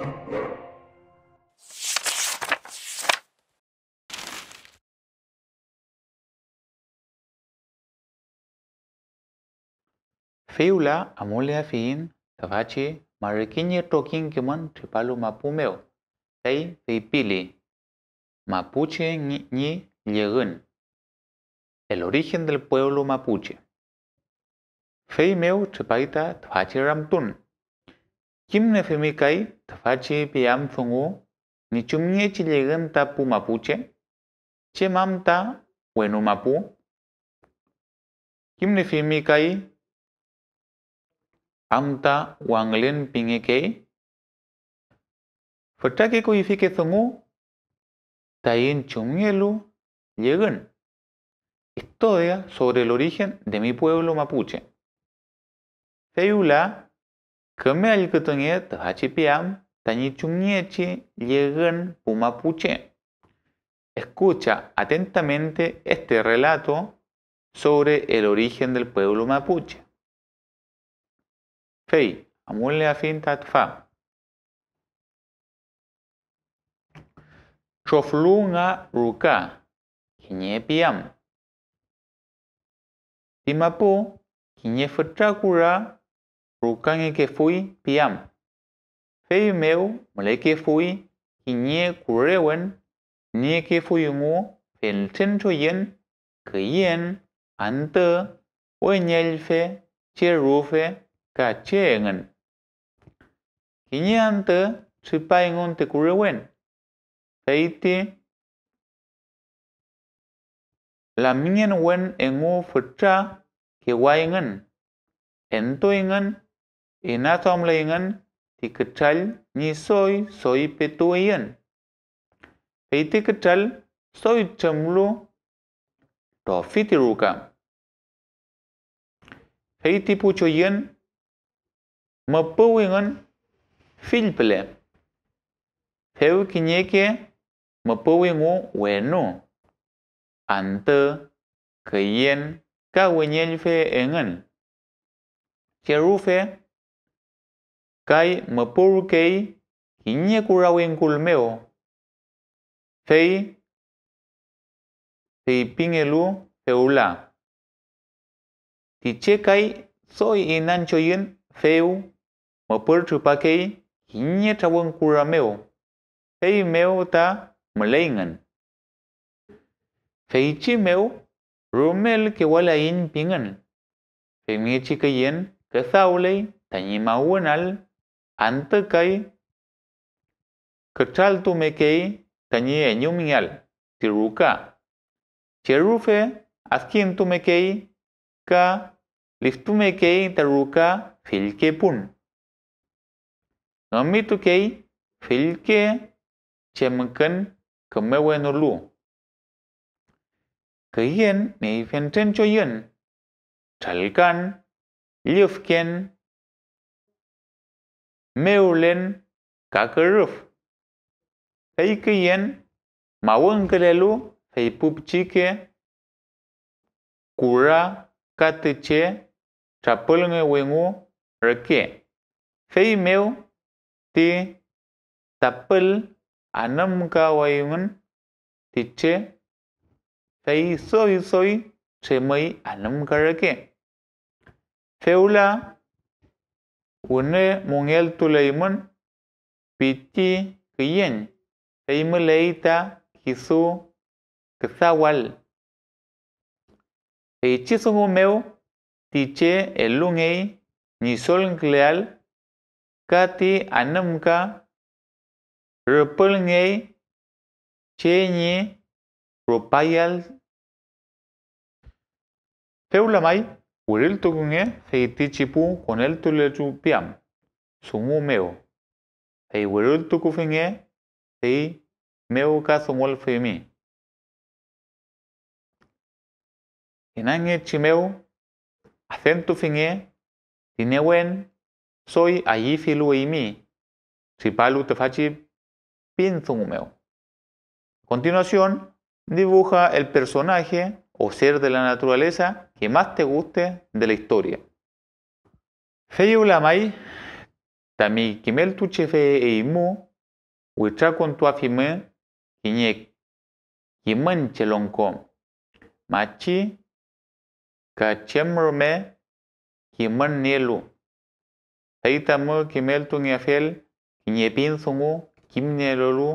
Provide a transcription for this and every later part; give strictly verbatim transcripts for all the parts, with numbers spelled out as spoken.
Fey wüla amuleafiyiñ tüfachi mari kiñe trokiñ kimün tripalu mapu mew, fey feypili: Mapuche ñi, ñi llegün, el origen del pueblo mapuche. Feymew tripay ta tüfachi ramtun: ¿Kimnefimi kay tüfachi piam dungu ñi chumngechi llegün ta pu mapuche? ¿Chem am ta wenu mapu? ¿Kimnefimi kay am ta wangülen pingekey? Fütrake kuyfike dungu taiñ chumngelu llegün, historia sobre el origen de mi pueblo mapuche. Fey wüla, küme allkütunge tüfachi piam tañi chumngechi llegün pu mapuche. Escucha atentamente este relato sobre el origen del pueblo mapuche. Fey amuleafiñ ta tüfa. Choflu nga ruka, kiñe piam. Ti mapu kiñe fütra kura rukangekefuy piam. Feymew mülekefuy kiñe kurewen, niekefuy engu fentren choyün, küyen, antü, weñellfe, cherufe ka che engün. Kiñe antü tripay engün ti kurewen, fey ti lamngen wen engu fütra kewayngün, entuyngün, inaduamlayngün ti kütrall ñi doy doy petuwiyün. Fey ti kütrall doy tremlu, trofi ti ruka. Fey ti pu choyün müpüwingün fill püle. Dew kiñeke müpüwingu wenu, antü, küyen ka weñellfe engün. Cherufe kay müpürkey kiñe kura wingkul mew, fey feypingelu fewla: Ti che kay doy inanchoyün, dew müpürtripakey kiñe trawün kura mew, feymew ta müleyngün. Feychi mew rumel kewalayiñ pingün, femngechi küyen küdawley tañi mawünal, antü kay kütraltumekey tañi eñumngeael ti ruka. Cherufe adkintumekey ka liftumekey ta ruka fillke pun. Ngümitukey fillke chemkün küme wenulu. Küyen niey fentren choyün, tralkan, llüfken, mewlen ka kürüf. Fey küyen mawünkülelu fey pu pichike kura ka ti che trapülngewingu reke. Feymew ti tapül anümkawayngün ti che, fey doy doy tremüy anümka reke. Fewla wüne mongeltuleymün piti küyen, fey müley ta kisu küdawal. Feychi dungu mew ti che elungey ñi solnküleael ka ti anümka rüpülngey che ñi rupayael. Fewla may, wiriltukunge feytichi pu koneltulechu piam dungu mew, fey wiriltukufinge, fey mew ka dungulfimi. Inangechi mew adentufinge ti newen doy ayüfilu eymi tripalu tüfachi pin dungu mew. A continuación, dibuja el personaje o ser de la naturaleza que más te guste de la historia. Fey wüla may, Tami kimeltuchefe eymu witrakontuafimi kiñe kimün chelongko, machi ka chem rume kimün nielu, fey tamu kimeltungeafiel kiñe pin dungu kimnielu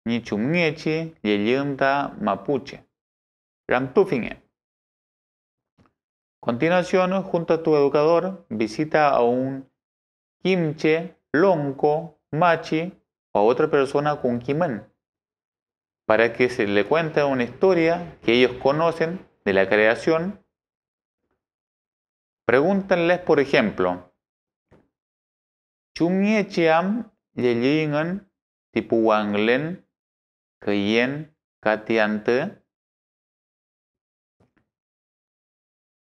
ñi chumngechi llellün ta mapuche. Ramtufinge. Continuación, junto a tu educador, visita a un kimche, longko, machi o a otra persona con kimün, para que se le cuente una historia que ellos conocen de la creación. Pregúntenles, por ejemplo, ¿chumngechi am llelliyngün ti pu wangülen, küyen ka ti antü?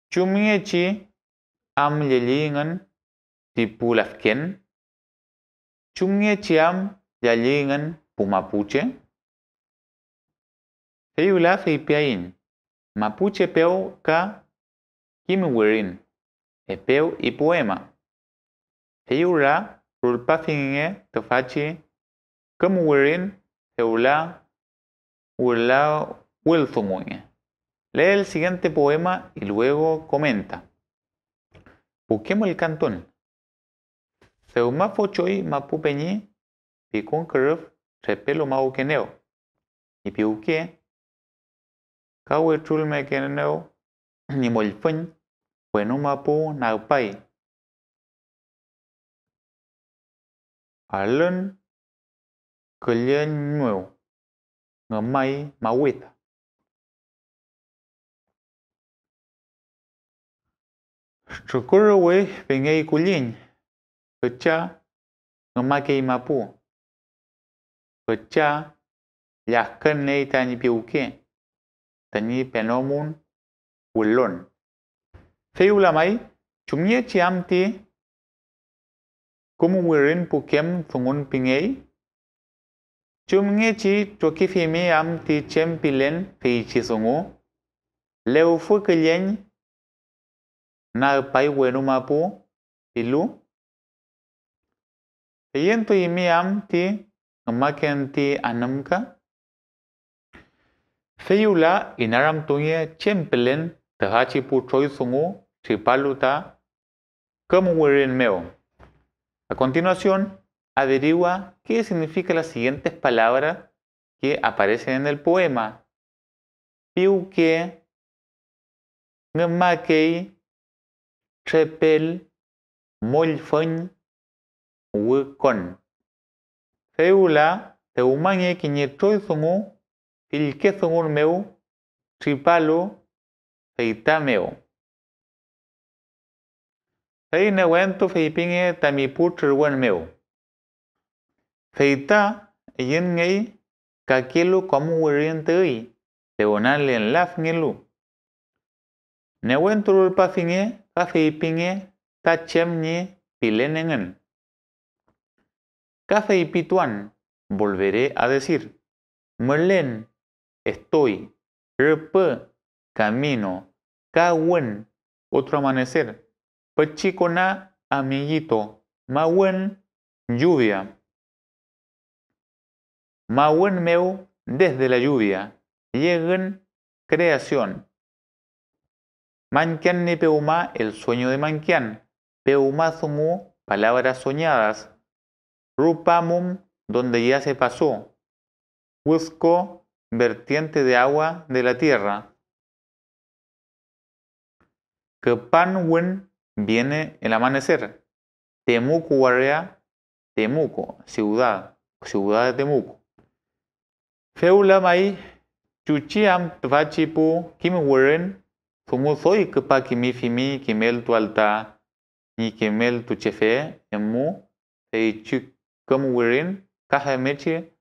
¿Chumngechi am llelliyngün ti pu lafken? ¿Chumngechi am llelliyngün pu mapuche? Fey wüla feypiaiñ, mapuche pew ka kim wirin, epew y poema. Fey wüla rulpafinge tüfachi küm wirin, fewla wüla wüldungunge. Lee el siguiente poema y luego comenta. Pukem ülkantun. Dewma fochoy mapu peñi pikun kürüf trepelumawkenew ñi piwke, ka witrulmekenew ñi mollfüñ, wenu mapu nagpay. Alün külleñ mew ngümay mawida. Trukurüwi pingey kulliñ, kücha ngümakey mapu, kücha llafküney tañi piwke, tañi penomün wülon. Fey wüla may, ¿chumngechi am ti kom wirin pukem dungun pingey? ¿Chumngechi trokifimi am ti chem pilen feychi dungu? ¿Lewfü külleñ nagpay wenu mapu pilu? ¿Feyentuymi am ti ngümaken ti anümka? Fey wüla inaramtunge chem pilen tüfachi pu troy dungu tripalu ta kom wirin mew. A continuación, averigua qué significa las siguientes palabras que aparecen en el poema: piwke, ngümakey, trepel, mollfüñ, wükon. Fey wüla dewmange kiñe troy dungu fillke dungun mew tripalu feyta mew. Fey newentu feypinge tami pu trürwen mew: Feyta üyünngey kakelu kom wirin tüy, pewnalen lafngelu. Newentu rulpafinge ka feypinge ta chem ñi pilen engün. Ka feypituan, volveré a decir, mülen, estoy, rüpü, camino, kawün, otro amanecer, püchi kona, amiguito, mawün, lluvia. Mawün mew, desde la lluvia, llegün, creación. Mañkian ni pewma, el sueño de Mañkian, pewma dungu, palabras soñadas, rupamum, donde ya se pasó, wüdko, vertiente de agua de la tierra. Küpan wün, viene el amanecer. Temuco waria, Temuco, ciudad, ciudad de Temuco. Fewla may, chuchi am tüfachi pu kim wirin dungu doy küpa kimifimi kimeltual ta ñi kimeltuchefe emu feychi kom wirin ka femngechi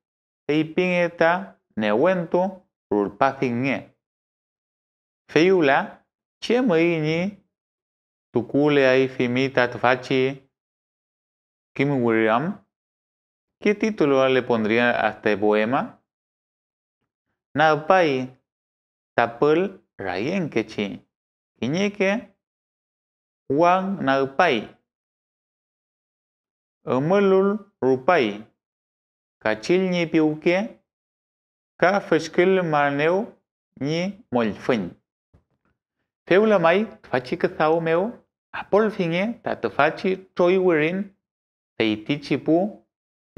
feypinge ta newentu rulpafinge. Fey wüla, ¿chem üy ñi tukuleayfimi ta tüfachi kim wirin am? ¿Qué título le pondría a este poema? Nagpay, tapül rayenkechi, kiñeke wang nagpay. ümülul rupay, kachill ñi piwke, ka füchkül marnew ñi mollfüñ. Fewla may tüfachi küdaw mew apolfinge ta tüfachi troy wirin feytichi pu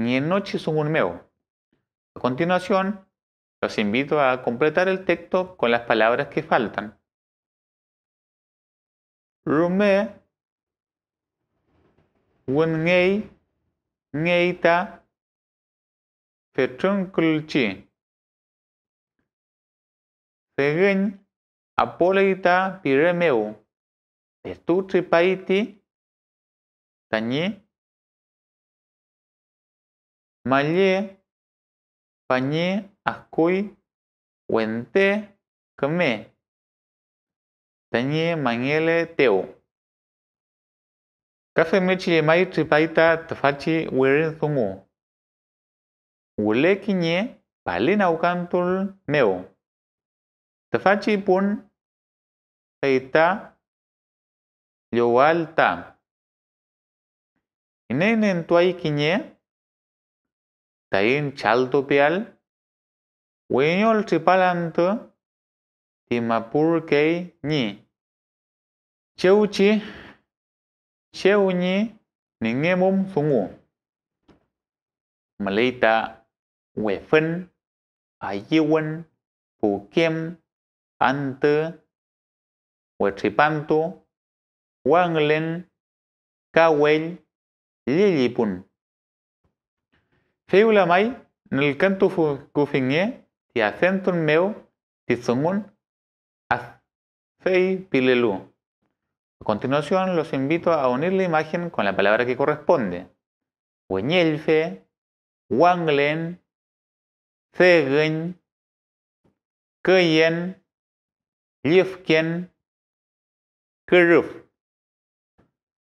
ngenochi dungun mew. A continuación, los invito a completar el texto con las palabras que faltan. Rume wünngey, ngey ta fetrüngkülchi. Degüñ apoley ta pire mew, petu tripay ti tañi malle pañi akuy wente küme tañi mangeletew. Ka femngechi llemay tripay ta tüfachi wirin dungu: wüle kiñe pali nagkantul mew. Tüfachi pun fey ta llowal ta. ¿Iney nentuay kiñe taiñ chaltupeael? Wiñol tripal antü ti mapu rkey ñi. Chewchi, chew ñi ningemum dungu. Müley ta wefün, ayüwün, pukem, antü, wetripantu, wangülen, kawell, llellipun. Fey wüla may nülkentukufinge ti adentun mew ti dungun ad-, fey pilelu. A continuación, los invito a unir la imagen con la palabra que corresponde: weñellfe, wangülen, degüñ, küyen, llüfken, kürüf.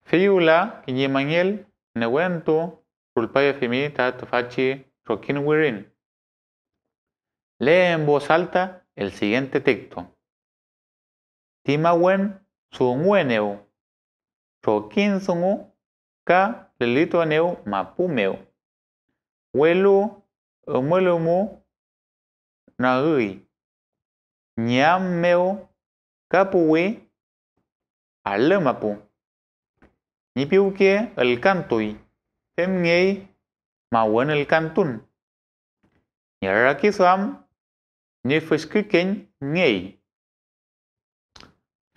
Fey wüla kiñe mangel newentu rulpayafimi ta tüfachi trokiñ wirin. Lee en voz alta el siguiente texto. Dimawen dunguenew, trokiñ dungu ka lelituaenew mapu mew, welu ümülümu nagüy ñi am mew ka puwi alü mapu. Ñi piwke ülkantuy, femngey mawün ülkantun. Ñi rakiduam ñi füchkükeñngey.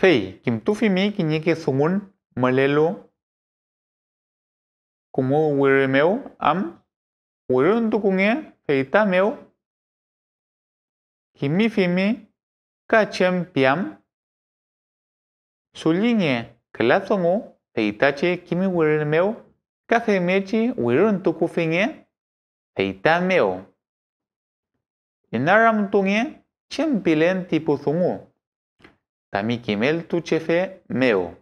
Fey kimtufimi kiñeke dungun mülelu kumu wiri mew am, wirintukunge fey ta mew, kimifimi ka chem piam. Dullinge küla dungu feytachi kimi wirin mew ka femngechi wirintukufinge fey ta mew. Inaramtunge chem pilen ti pu dungu tami kimeltuchefe mew.